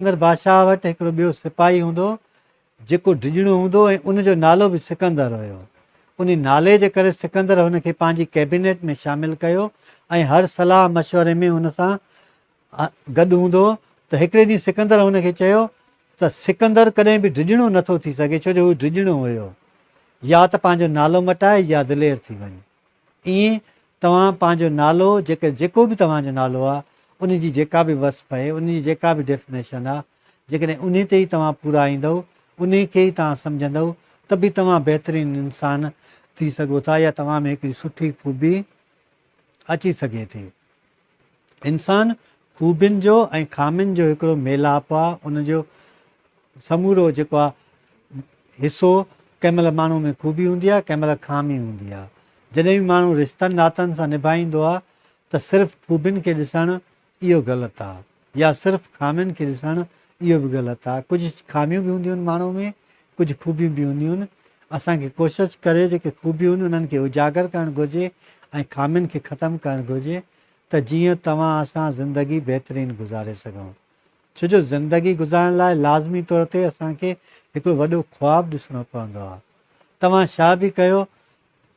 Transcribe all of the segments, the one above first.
سڪندر بادشاهه وٽ هڪڙو ٻيو سپاهي هوندو هو، جيڪو ڊڄڻو هوندو هو ۽ ان جو نالو به سڪندر هيو. انهي نالي جي ڪري سڪندر هن کي پنهنجي ڪئبينيٽ ۾ شامل ڪيو ۽ هر صلاح مشوري ۾ هن سان گڏ هوندو هو ته هڪڙي ڏينهن سڪندر هن کي چيو ته سڪندر ڪڏهن به ڊڄڻو نٿو ٿي سگهي ڇو جو هو ڊڄڻو هيو. يا ته پنهنجو نالو مٽائي يا دلير ٿي وڃ. ائين توهان پنهنجو نالو جيڪر جيڪو به توهان جو نالو آهي ان جي جيڪا به وصف آهي ان جي جيڪا به ڊيفنيشن آهي جيڪڏهن انهي تي ئي توهان پورا ايندؤ انهي کي ئي توهان سمجهندؤ ته به توهان بهترين انسان ٿي سگهو ٿا يا توهان ۾ هڪڙي سٺي خوبي اچي سگهي ٿي. انسان خوبين جو ۽ خامين جو هڪڙو ميلاپ آ، ان جو سمورو جيڪو آ حصو ڪنهن مهل ماڻهو ۾ خوبي هوندي آ ڪنهن مهل خامي هوندي آ. جڏهن به ماڻهو رشتن ناتن سان نڀائيندو آ ته صرف خوبين کي ڏسڻ اهو غلط آ يا صرف خامين کي ڏسڻ اهو به غلط آ. ڪجهه خاميون به هونديون آهن ماڻهو ۾ ڪجهه خوبيون به هونديون آهن. اسان کي ڪوشش ڪري جيڪي خوبيون آهن انهن کي اجاگر ڪرڻ گهرجي ۽ خامين کي ختم ڪرڻ گهرجي ته جيئن توهان اسان زندگي بهترين گذاري سگهون. ڇو جو زندگي گذارڻ لاء لازمي طور تي اسان کي هڪڙو وڏو خواب ڏسڻو پوندو آهي. توهان ڇا به ڪيو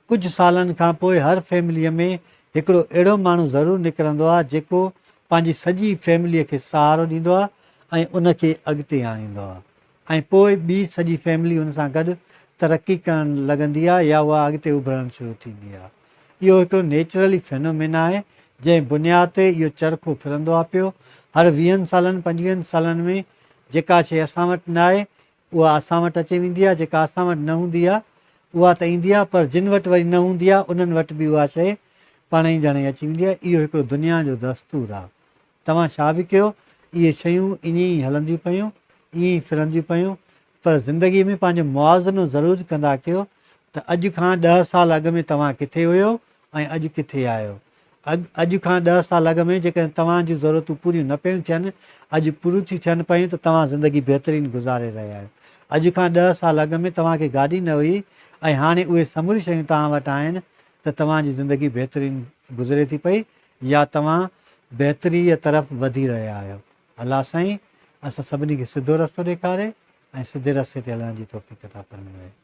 ڪجهه سالن کان پوء هر فيمليء ۾ هڪڙو اهڙو ماڻهو ضرور نڪرندو آهي جيڪو پنهنجي سڄي فيمليء کي سهارو ڏيندو آهي ۽ ان کي اڳتي آڻيندو آهي ۽ پوء ٻي سڄي فيملي ان سان گڏ ترقي ڪرڻ لڳندي آهي يا اها اڳتي اڀرڻ شروع ٿيندي آهي. اهو هڪڙو نيچرلي فينومينا آهي جنهن بنياد تي اهو چرخو ڦرندو آهي پيو. هر ويهن سالن پنجويهن سالن ۾ جيڪا شيء اسان وٽ ناهي اها اسان وٽ اچي ويندي آهي، جيڪا اسان وٽ نه هوندي آهي، اها ته ايندي آهي، پر جن وٽ وري نه هوندي آهي، انهن وٽ به اها شيء پاڻهي ڄاڻي اچي ويندي آهي. اهو هڪڙو دنيا جو دستور آهي. توهان ڇا به ڪيو، اهي شيون ائين ئي هلنديون پيون، ائين ئي ڦرنديون پيون، پر زندگيء ۾ پنهنجو موازنو ضرور ڪندا ڪيو ته اڄ کان ڏهه سال اڳ ۾ توهان ڪٿي هيو ۽ اڄ ڪٿي آهيو؟ اڳ اڄ کان ڏهه سال اڳ ۾ جيڪڏهن توهان جون ضرورتون پوريون نه پيون ٿين، اڄ پوريون ٿيون ٿين پيون ته توهان زندگي بهترين گذاري رهيا آهيو. اڄ کان ڏهه سال اڳ ۾ توهان کي گاڏي نه هئي ۽ هاڻي اهي سموريون شيون توهان وٽ آهن ته توهان جي زندگي بهترين گذري ٿي پئي يا توهان بهتريء طرف وڌي رهيا آهيو. الله سائين اسان سڀني کي سڌو رستو ڏيکاري ۽ سڌي رستي تي هلڻ جي توفيق عطا فرمائي.